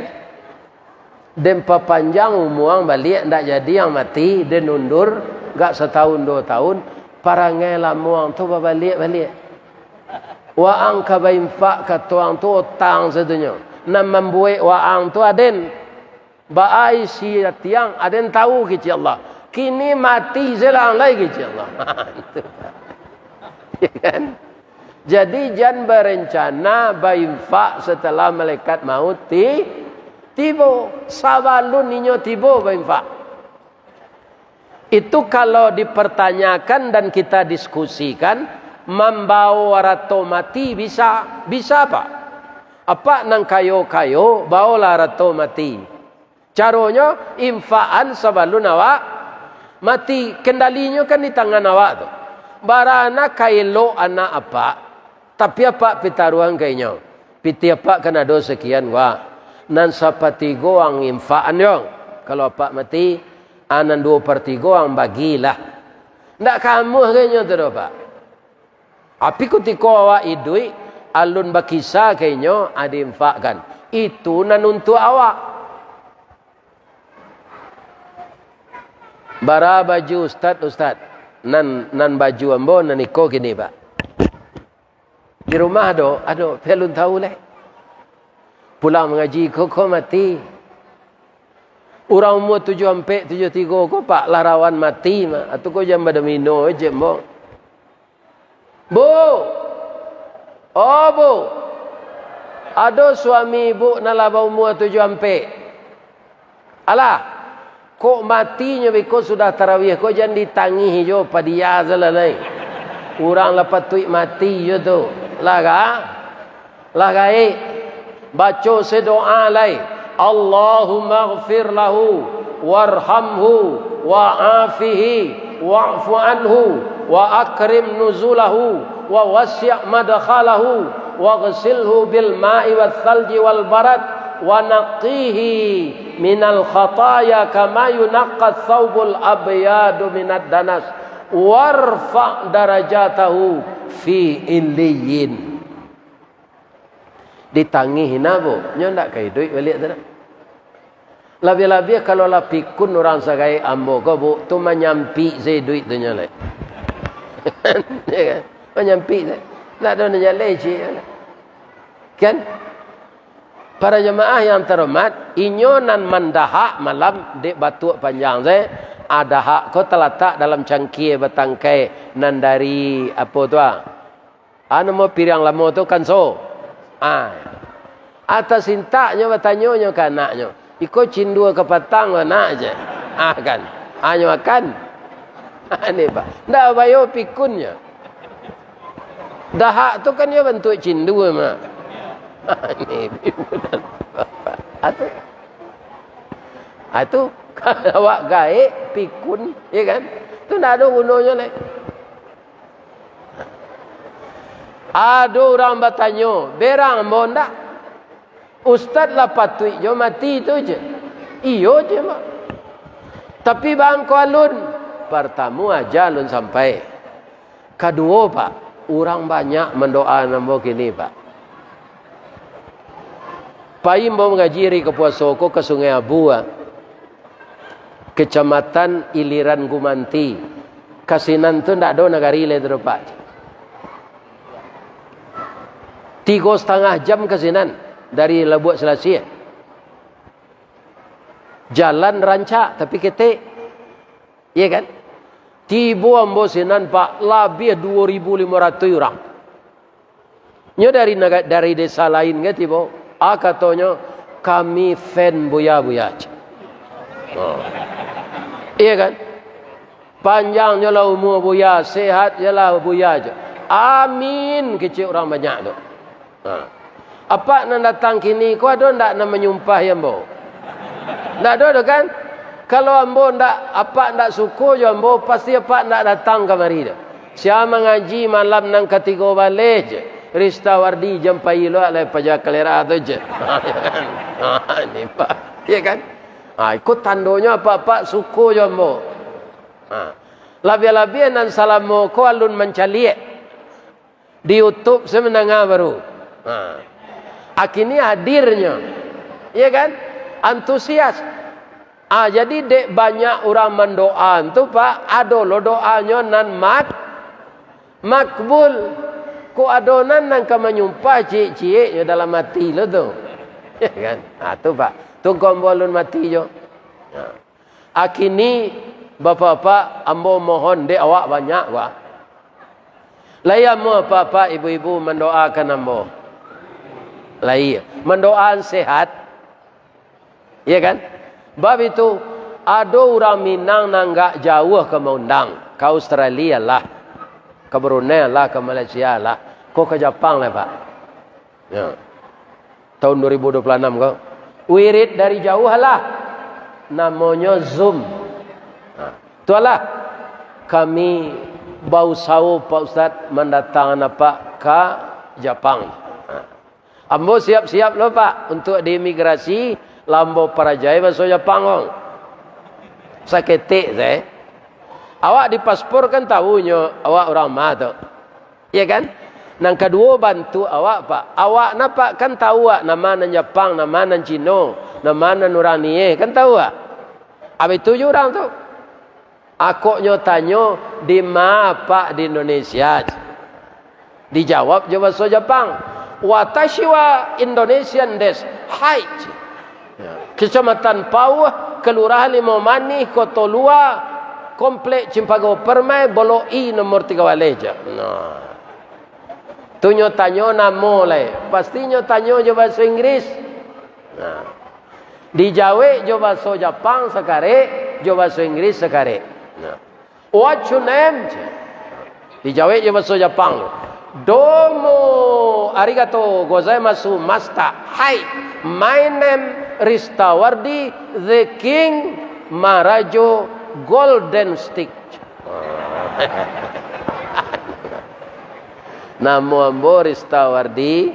Den papanjang umua ang baliak, ndak jadi ang mati, den undur, gak satahun duo tahun, parangai lamo ang tu babaliak-baliak. Waang ka bainfak, kato ang tu, utang sadonyo. Nan mambuek waang tu aden. Baa isi ati ang, aden tahu, kecek Allah. Kini mati se lah ang lai, kecek Allah. Ya kan? Jadi, jan barencana bainfak setelah malaikat maut ti-, tibo. Sabalun inyo tibo bainfak. Itu kalau dipertanyakan dan kita diskusikan, mambawa arato mati bisa, bisa, Pak. Apak nan kayo-kayo, baolah arato mati. Caronyo, infakan sabalun awak mati. Kendalinyo kan di tangan awak tu. Bara nan ka elok anak apak, tapi apak pitaruahan ka inyo. Pitih apak kan ado sakian, wah. Nan sapatigo ang infakan yo. Kalau apak mati, a nan duo partigo ang bagilah. Ndak kamuah ka inyo tu doh, Pak. Tapi kutiko awak iduik, alun bakisa ka inyo, a diinfakkan. Itu nan untuak awak. Bara baju ustad, ustad? Nan, nan baju ambo nan iko kini, Pak. Di rumah ado, ado, pi alun tahu lai. Pulang mangaji ko, ko mati. Urang umua tujuah ampek, tujuah tigo ko, Pak, lah rawan mati mah. Atu ko jan badomino je, ambo. Bu! Oh, Bu! Ado suami Ibu nan lah baumua tujuah ampek? Alah, kok matinyo beko sudah tarawih ko, jan ditangih jo, padia salah lai. Urang lah patuik mati jo tu. Lah ka? Lah gaek. Baco se doa lai. Allahummaghfir lahu, warhamhu, wa'afihi, wa'fu anhu, wa akrim nuzulahu, wa wasi' madkhalahu, waghsilhu bil ma'i wal thalji wal barad, wa naqqihi minal khataya kama yunaqqas tsaubul abyadu minad danas, warfa' darajatahu fi illiyyin. Ditangih nah, Bu. Nyo ndak ka iduik baliak tu doh. Labiah-labiah kalau lah pikun urang sagaek ambo ko, Bu, tu manyampik se iduik tu nyo lai. Ya kan? Manyampik se. Ndak ado nan jaleh ciek. Kan? Para jamaah yang terhormat, inyo nan mandahak malam dek batuak panjang se, a dahak ko talatak dalam cangkie batangkai nan dari, apo tu, ah? Anu, mo piriang lamo tu kanso. Ah. Atas intaknyo batanyo nyo ka anaknyo, "Iko cindua kapatang, nak," je. Ah, kan. Anyo makan. Ane, Pak. Ndak bayo pikunnyo. Dahak tu kan iyo bantuak cindua mah. Ane, Bapak. Atu. Atu, kalau awak gaek, pikun, ya kan? Tu ndak ado gunonyo lai. Ado urang batanyo, "Berang ambo ndak? Ustad lah patuik jo mati tu," je. "Iyo," je, Pak. "Tapi bangko alun." "Partamo aja alun sampai. Kaduo, Pak, urang banyak mandoaan ambo kini, Pak." Pai ambo mangaji ari ka puaso ko ka Sungai Abu, ah. Kecamatan Iliran Gumanti. Ka sinan tu ndak ado nagari lai tu, Pak. Tigo satangah jam ka sinan dari Labuak Selasih. Jalan rancak, tapi ketek. Iya kan? Tibo ambo sinan, Pak, labiah duo ribu limo ratuih urang. Nyo dari naga-, dari desa lain kan tibo. Ah, katonyo, "Kami fan Buya-Buya," cek. Oh. Iya kan? "Panjang jolah umua Buya, sehat jolah Buya," cek. "Amin," kecek urang banyak tu. Ha. Apak nan datang kini ko ado ndak nan manyumpahi ambo? Ndak ado doh kan? Kalau ambo ndak, apak ndak suko jo ambo, pasti apak ndak datang kamari doh. Sia mangaji malam nan katigo baleh je. Ristawardi jam pai lo alai paja kalera tu je. Ha, ni, Pak. Iya kan? Ha, iko tandonyo apak-apak suko jo ambo. Ha. Labiah-labiah nan salamo ko alun mancaliak. Di YouTube saya mandanga baru. Ha. Akini hadirnyo. Iya kan? Antusias. Ah, jadi dek banyak urang mandoa tu, Pak, ado lo doanyo nan mak-, makbul. Kok ado nan, nan ka manyumpah ciek-ciek yo dalam ati lo tu. Iya kan? Ah, tu, Pak. Tu ko ambo alun mati jo. Ha. Akini, bapak-bapak, ambo mohon, dek awak banyak, Pak. Lai amuah apak-apak, ibu-ibu mandoakan ambo? Lai. Mandoakan sehat. Iya kan? Bab itu, ado urang Minang nan agak jauah ka maundang, ka Australia lah, ka Brunei lah, ka Malaysia lah, ko ka Japang lah, Pak. Ya. Tahun dua ribu dua puluh enam ko. Wirid dari jauah lah. Namonyo Zoom. Nah, tu lah. Kami bausaho, Pak Ustaz, mandatangan apak ka Japang. Nah. Ambo siap-siap lo, Pak, untuk di imigrasi, lah ambo parajai baso Japang, kong. Saketek sae. Awak di paspor kan tahu nyo awak urang ma tu. Iya kan? Nan kaduo, bantuak awak, Pak. Awak na, Pak, kan tahu awak nama nan Japang, nama nan Cino, nama nan urang nie, kan tahu awak. Abih tu jo urang tu. Akoknyo tanyo, "Di ma, Pak?" "Di Indonesia." Dijawab jo baso Japang, "Watashi wa Indonesian desu." "Hai." Ya. Kecamatan Pauh, Kelurahan Limau Manih, Koto Lua, Komplek Cimpago Permai, Blok I, nomor tigo baleh je. Nah. Tu nyo tanyo namo lai. Pasti nyo tanyo jo baso Inggris. Nah. Dijawek jo baso Japang sakarek, jo baso Inggris sakarek. Nah. "What's your name?" Dijawek jo baso Japang. "Domo arigato gozaimasu masta." "Hai, my name Ristawardi the King Marajo Golden Stick." Namo ambo Ristawardi,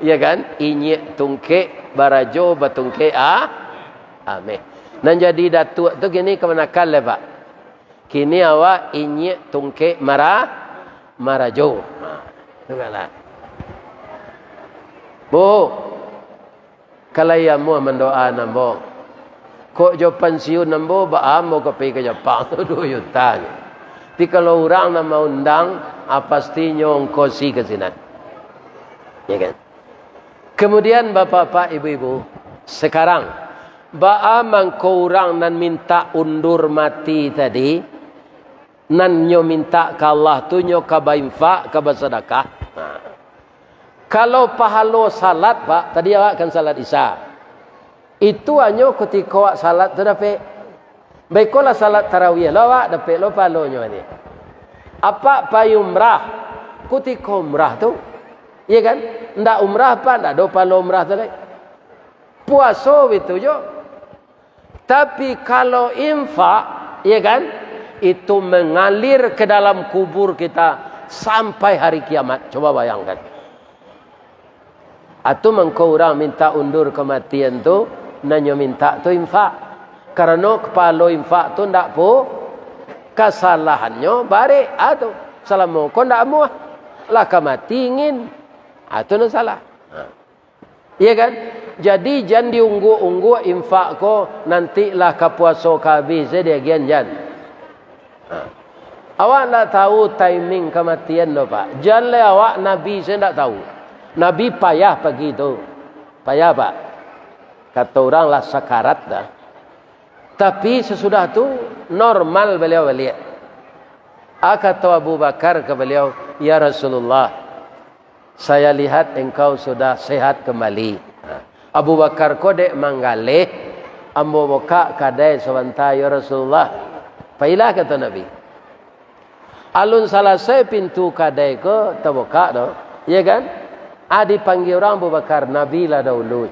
iya kan? Inyiak tungkek barajo batungkek a-, ameh. Nan jadi datuak tu kini kamanakan lai, Pak? Kini awak inyiak tungkek mara-, marajo. Ha, tu kan lah. Bu, kalau iyo amuah mandoa ambo, kok jo pansiun ambo, baa ambo ka pai ka Japang tu duo juta nyo. Tapi kalau urang nan maundang, ah, pastinyo ongkosi ka sinan. Ya kan? Kemudian, bapak-bapak, ibu-ibu, sekarang, baa mangko urang nan mintak undur mati tadi, nan nyo mintak ka Allah tu, nyo ka bainfak, ka basadakah? Nah. Kalau pahalo salat, Pak, tadi awak kan salat Isya. Itu hanyo kutiko awak salat tu dapek. Baikolah salat tarawih lo awak, dapek lo pahalonyo ni. Apak pai umrah, kutiko umrah tu. Iya kan? Ndak umrah, Pak, ndak ado pahalo umrah tu lai. Puaso bitu jo. Tapi kalau infak, iya kan? Itu mengalir ke dalam kubur kita sampai hari kiamat. Coba bayangkan. Atu mangko urang mintak undur kamatian tu, nan nyo mintak tu infak. Karano kapalo infak tu ndak pu-, kasalahannyo barek, atu. Salamo ko ndak amuah. Lah ka mati ingin. Atu nan salah. Ha. Iya kan? Jadi, jan diungguak-ungguak infak ko, nantilah ka puaso ka abih se diagian, jan. Ha. Awak ndak tahu timing kamatian tu, Pak. Jan lai awak nabi se ndak tahu. Nabi payah pagi tu. Payah, Pak. Kato urang lah sakarat dah. Tapi sasudah tu, normal baliau baliak. A, kato Abu Bakar ka baliau, "Ya Rasulullah, saya lihat engkau sudah sehat kembali." Ha. Abu Bakar ko dek manggaleh, "Ambo bukak kadai sabanta, ya Rasulullah." "Pailah," kato Nabi. Alun salasai pintu kadai ko tabukak tu, ya kan? A, dipanggia urang Abu Bakar, Nabi lah dahulu.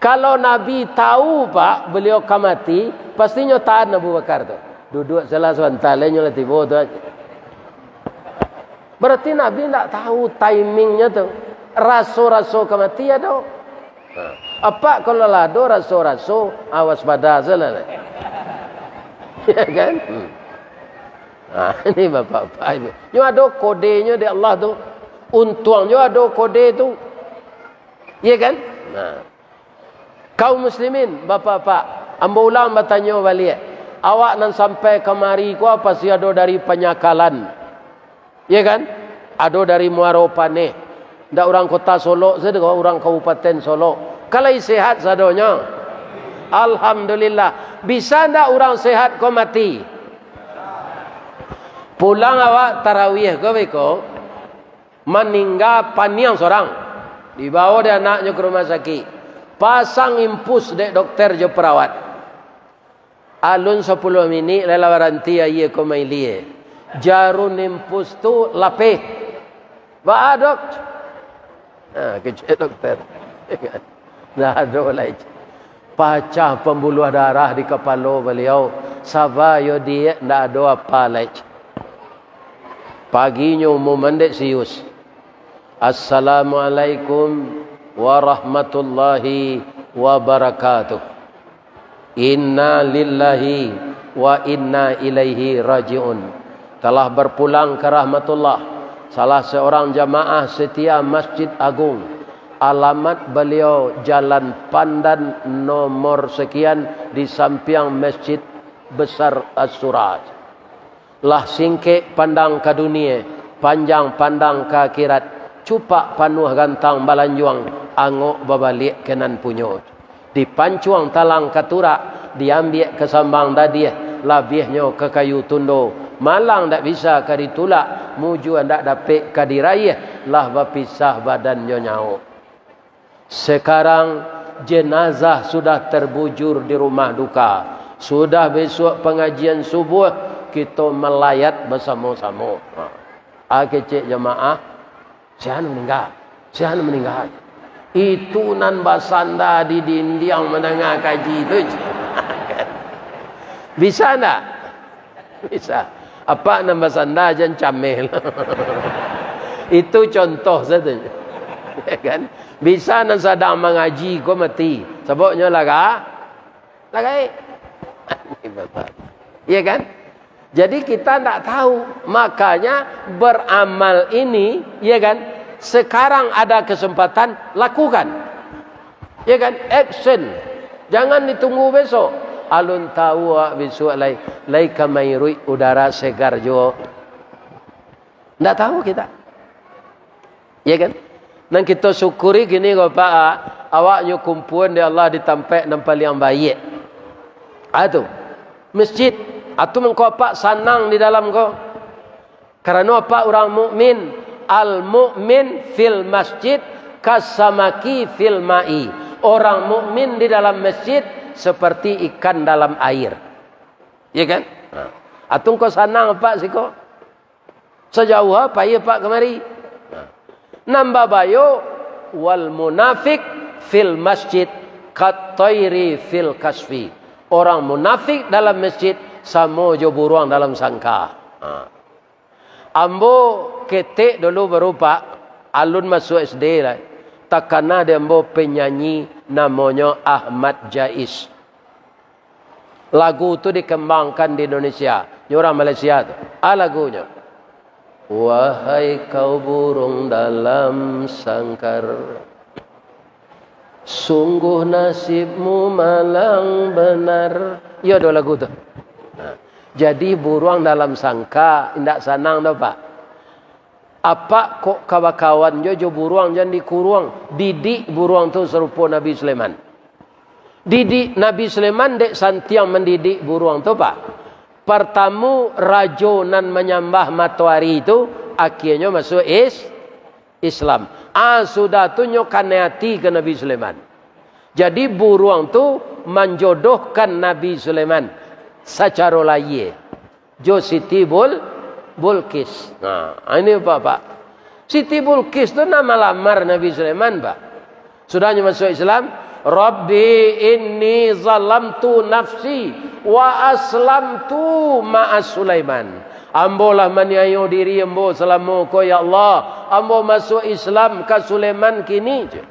Kalau Nabi tahu, Pak, baliau ka mati, pastinyo tahan Abu Bakar tu. Duduak salah sabanta, lai nyo lah tibo tu. Berarti Nabi ndak tahu timingnyo tu. Raso-raso ka mati ado. Ha. Apak kalau lah ado raso-raso, awas pada salah. Ya kan? Hmm. Ha, ini bapak-bapak ini. Nyo ado kodenyo dek Allah tu. Untuangnyo ado kode tu. Iya kan? Nah. Kaum muslimin, bapak-bapak, ambo ulang batanyo baliak. Awak nan sampai kamari ko pasti ado dari Panyakalan. Iya kan? Ado dari Muaro Paneh. Ndak urang Kota Solok sajo, urang Kabupaten Solok. Kan lai sehat sadonyo? Alhamdulillah. Bisa ndak urang sehat ko mati? Pulang awak tarawih ko beko, maningga paniang sorang. Dibawo dek anaknyo ka rumah sakik. Pasang infus dek dokter jo perawat. Alun sapuluah minik lai lah baranti aia ko mailia. Jarum infus tu lapeh. "Baa, Dok?" Ha, kecek dokter. Ndak ado lai. Pacah pambuluah darah di kapalo baliau. Saba yo, Diak, ndak ado apa lai. Paginyo umuman dek si Yus. "Assalamualaikum warahmatullahi wabarakatuh. Inna lillahi wa inna ilaihi raji'un." Telah berpulang ke rahmatullah salah seorang jamaah setia Masjid Agung. Alamat beliau Jalan Pandan nomor sekian di sampiang Masjid Besar As-Suraj. Lah singkek pandang ka dunie, panjang pandang ka akhirat, cupak panuah gantang balanjuang, angok babaliak ka nan punyo. Dipancuang talang ka turak, diambiak ka sambang dadiah, labiahnyo ka kayu tundo, malang ndak bisa ka ditulak, mujua ndak dapek ka diraiah, lah bapisah badan jo nyawa. Sekarang jenazah sudah terbujur di rumah duka. Sudah besok pengajian subuh, kito malayat basamo-samo. Ha. A, kecek jamaah, "Sia nan maningga, sia nan maningga." Itu nan basanda di dindiang mandanga kaji tu. Bisa ndak? Bisa. Apak nan basanda jan cameh. Itu contoh sajo. Ya kan? Bisa nan sadang mangaji ko mati. Sababnyo lah ga-, lah gaek. Iya kan? Jadi kita ndak tahu. Makanya beramal ini, ya kan? Sekarang ada kesempatan, lakukan. Ya kan? Action. Jangan ditunggu besok. Alun tahu awak bisuak lai, lai ka mairuik udara segar juo. Ndak tahu kita. Ya kan? Nan kito syukuri kini ko, Pak, awak nyo kumpuan dek Allah di tampek nan paliang baiak. A tu. Masjid. A tu mangko apak sanang di dalam ko. Karano apak urang mukmin, al-mu'min fil masjid kasamaki fil ma'i. Orang mukmin di dalam masjid seperti ikan dalam air. Iya kan? Nah. A tu ko sanang apak siko. Sajauah pai apak kamari. Nah. Nan babayo, wal munafik fil masjid katoiri fil kasfi. Orang munafik dalam masjid samo jo buruang dalam sangka. Nah. Ambo ketek dulu baru, Pak, alun masuak S D lai. Takana di ambo penyanyi namonyo Ahmad Jais. Lagu tu dikembangkan di Indonesia. Nyo urang Malaysia tu. A lagunyo. Wahai kau burung dalam sangkar. Sungguh nasibmu malang benar. Iyo do lagu tu. Nah, jadi buruang dalam sangka indak sanang do, Pak. Apak kok ka bakawan jo, jo buruang, jan dikuruang. Didik buruang tu sarupo Nabi Sulaiman. Didik Nabi Sulaiman dek santiang mandidik buruang tu, Pak. Partamo, rajo nan manyambah matoari tu, akienyo masuak is-, Islam. Ah, sudah tu nyo kanai ati ka Nabi Sulaiman. Jadi, buruang tu manjodohkan Nabi Sulaiman sacaro lahia jo Siti Bul-, Bulqis. Nah, ini, Bapak. Siti Bulqis tu nan malamar Nabi Sulaiman, Pak. Sudahnyo masuak Islam, "Rabbi inni zalamtu nafsi wa aslamtu ma'a Sulaiman." Ambo lah maniayo diri ambo salamo ko, ya Allah. Ambo masuak Islam ka Sulaiman kini, je.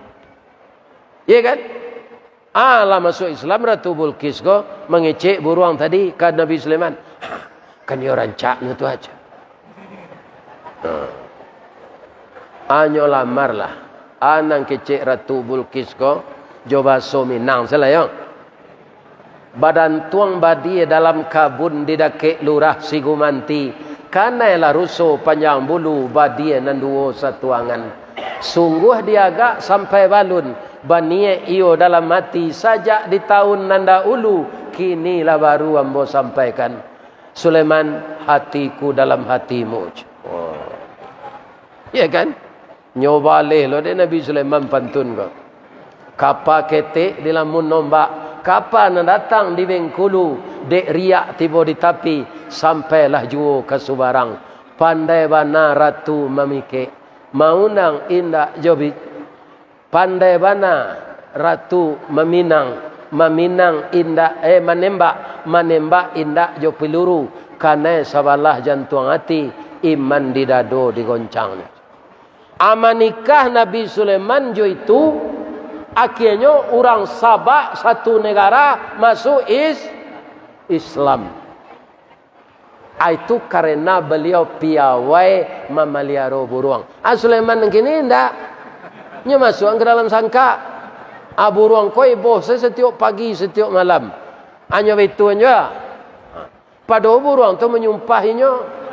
Iya kan? Ah, lah masuak Islam, Ratu Bulqis ko mangecek buruang tadi ka Nabi Sulaiman. "Kan iyo rancaknyo tu aja." Ah. Anyo lamarlah. Ah, nan kecek Ratu Bulqis ko jo bahaso Minang salah yo. Badantuang badia dalam kabun di dakek lurah Sigumanti, kanailah ruso panjang bulu badia nan duo satuangan. Sungguah diagak sampai balun, baniaik iyo dalam ati sajak di taun nan dahulu, kini lah baru ambo sampaikan. Sulaiman, hatiku dalam hatimu. Oh. Ya kan? Nyo baleh lo dek Nabi Sulaiman pantun ko. Kapa ketek dilamun ombak, kapa nan datang di Bengkulu, dek riak tibo di tapi, sampailah juo ka subarang. Pandai bana ratu mamikek, maundang indak jo bi-, pandai bana ratu maminang, maminang indak, eh, manembak, manembak indak jo piluru, kanai sabalah jantuang ati, iman di dado digoncangnyo. Amanikah Nabi Sulaiman jo itu, akienyo urang Sabak satu negara masuak is-, Islam. Ah, itu karena beliau piawai mamaliaro buruang. Ah, Sulaiman nan kini indak. Nyo masuak ka dalam sangkak. Ah, buruang ko iboh se satiok pagi, satiok malam. Anyo baitu nyo. Pado buruang tu manyumpahinyo.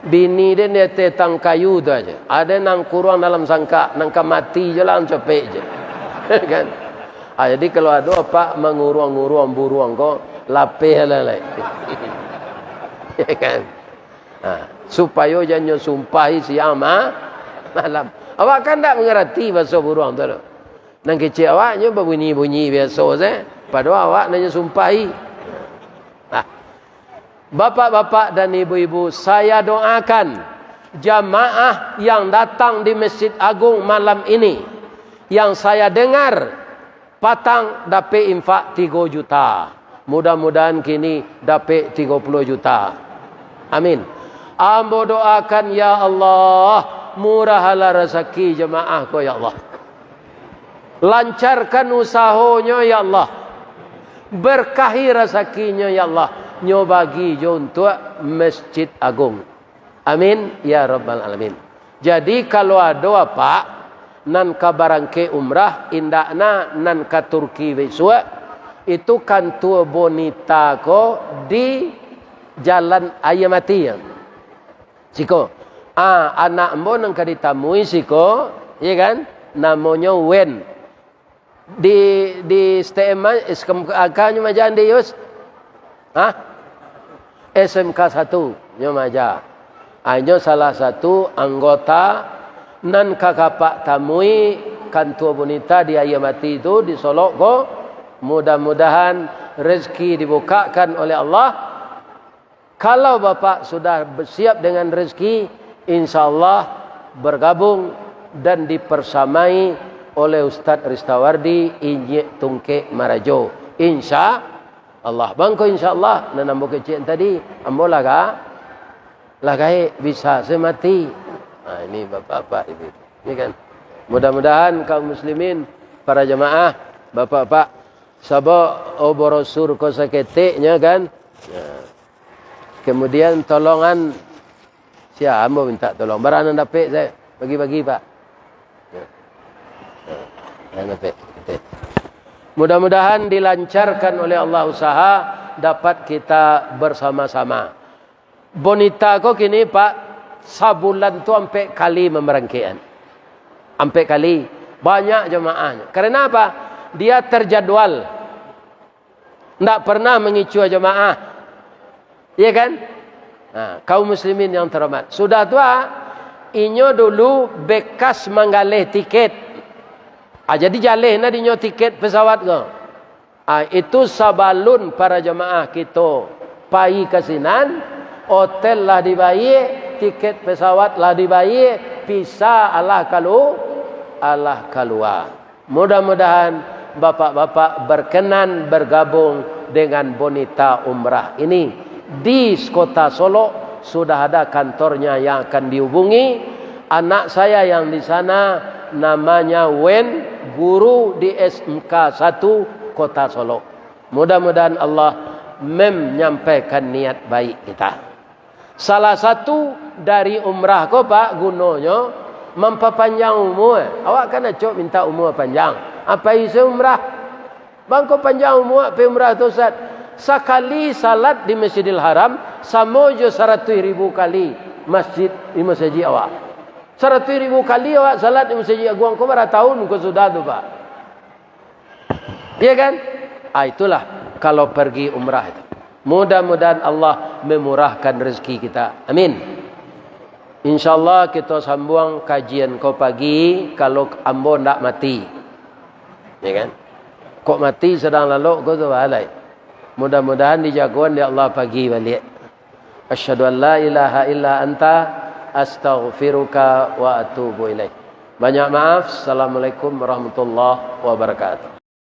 Bini den di ateh tangkayu tu aja. Ado nan kuruang dalam sangkak, nan ka mati je lah, capek je. Kan? Ah, jadi kalau ado apak manguruang-nguruang buruang ko, lapeh lah lai. Ya kan? Ah, supayo jan nyo sumpahi siang ma-, malam. Awak kan ndak mangarati bahaso buruang tu doh. Nan kecek awak nyo babunyi-bunyi biaso se, padahal awak nan nyo sumpahi. Nah, bapak-bapak dan ibu-ibu, saya doakan jamaah yang datang di Masjid Agung malam ini, yang saya dengar patang dapek infak tigo juta. Mudah-mudahan kini dapek tigo puluah juta. Amin. Ambo doakan, ya Allah, murahlah rasaki jamaah ko, ya Allah. Lancarkan usahonyo, ya Allah. Berkahi rasakinyo, ya Allah. Nyo bagi jo untuak Masjid Agung. Amin, ya rabbal alamin. Jadi, kalau ado apak nan ka barangkek umrah, indakna nan ka Turki bisuak, itu kantua Bonita ko di Jalan Aia Mati. Siko. Ah, anak ambo nan ka ditamui siko, iya kan? Namonyo Wen. Di, di S T M, S M K nyo maaja di Yus? Hah? S M K satu nyo maaja. Ah, inyo salah satu anggota nan ka apak tamui kantua Bonita di Aia Mati tu, di Solok ko. Mudah-mudahan rezeki dibukakan oleh Allah. Kalau Bapak sudah siap dengan rezeki, insya Allah bergabung dan dipersamai oleh Ustadz Ristawardi, Inyiak Tungkek Marajo. Insya Allah. Bangko insya Allah, nan ambo kecek tadi, ambo lah ga-, lah gaek bisa se mati. Nah, ini bapak-bapak, ibu-ibu. Ini kan. Mudah-mudahan kaum muslimin, para jamaah, bapak-bapak, sabab, oh, brosur ko saketek nyo kan. Nah. Kemudian tolongan, sia ambo minta tolong. Bara nan dapek, saya bagi-bagi, Pak. Ya. Ya. Nan dapek. Oke. Mudah-mudahan dilancarkan oleh Allah usaha, dapat kita bersama-sama. Bonita ko kini, Pak, Sabulan tu ampek kali mambarangkekan. Ampek kali. Banyak jamaah. Karena apa? Dia terjadwal. Ndak pernah mangicua jamaah. Iya kan? Nah, kaum muslimin yang terhormat. Sudah tu, ah, inyo dulu bekas manggaleh tiket. Ah, jadi jaleh nah dinyo tiket pesawat ko. Ah, itu sabalun para jamaah kito pai ka sinan, hotel lah dibayie, tiket pesawat lah dibayie, visa alah kalu-, alah kalua. Mudah-mudahan bapak-bapak berkenan bergabung dengan Bonita Umrah ini. Di Kota Solok sudah ada kantornya yang akan dihubungi. Anak saya yang di sana namanya Wen, guru di S M K satu Kota Solok. Mudah-mudahan Allah menyampaikan niat baik kita. Salah satu dari umrah ko, Pak, gunonyo mampapanjang umua. Awak kan acok minta umua panjang. Apo isi umrah? Bangko panjang umua, pai umrah tu, Ustaz. Sakali salat di Masjidil Haram, samo jo saratuih ribu kali masjid di masajik awak. Saratuih ribu kali awak salat di Masajik Aguang ko, bara taun ko sudah tu, Pak. Iya kan? Ah, itulah kalau pergi umrah itu. Mudah-mudahan Allah memurahkan rezeki kita. Amin. Insya Allah kita sambung kajian ko pagi, kalau ambo ndak mati. Ya kan? Kok mati sadang lalok ko tu, balai. Mudah-mudahan dijagoan dek Allah pagi baliak. Asyhadu an la ilaha illa anta, astaghfiruka wa atubu ilaik. Banyak maaf. Assalamualaikum warahmatullahi wabarakatuh.